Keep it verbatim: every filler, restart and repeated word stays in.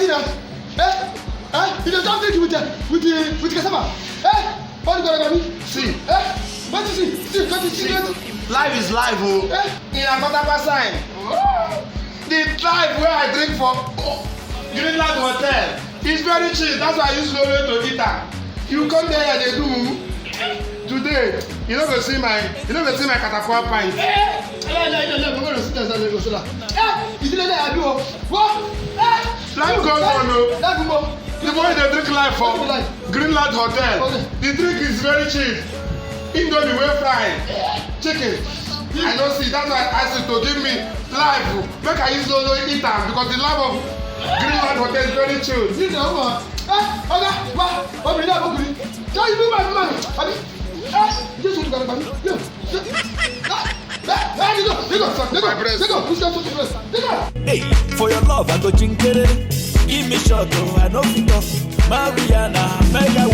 wetin na? Eh? Eh? You dey just drink with the, with the, with cassava? Eh? What you gonna me? See. Eh? What you see? See, what you see? What you Life is life, oh. Eh? In Akpatapa sign. The life where I drink for Greenland Hotel is very cheap. That's why I use Lolo to eat am. You come there, they do mumu. Today, you no go see my, you no go see my Katakoa pint. Eh? Eh? You dey like I do. What? Eh? Life goes on, oh. That go. The boy dey drink life for Life. Greenland Hotel. Okay. The drink is very cheap. Indomie wey fry, chicken. I no see. That's why I ask you to give me life. Make I use Lolo eat am because the life of Greenland Hotel is very chilled. You know what? Eh? Oga, wa, obìnrin náà bókùnrin. Can you be my man? Abi? Eh? Jésù ti gbàdúrà mi. Yo. Eh? Eh? Eh? Nígbà, nígbà, nígbà, My breast. nígbà, nígbà, nígbà. Hey, for your love, I go chinkere. Give me shot, oh, I know fit talk. Mariana, mega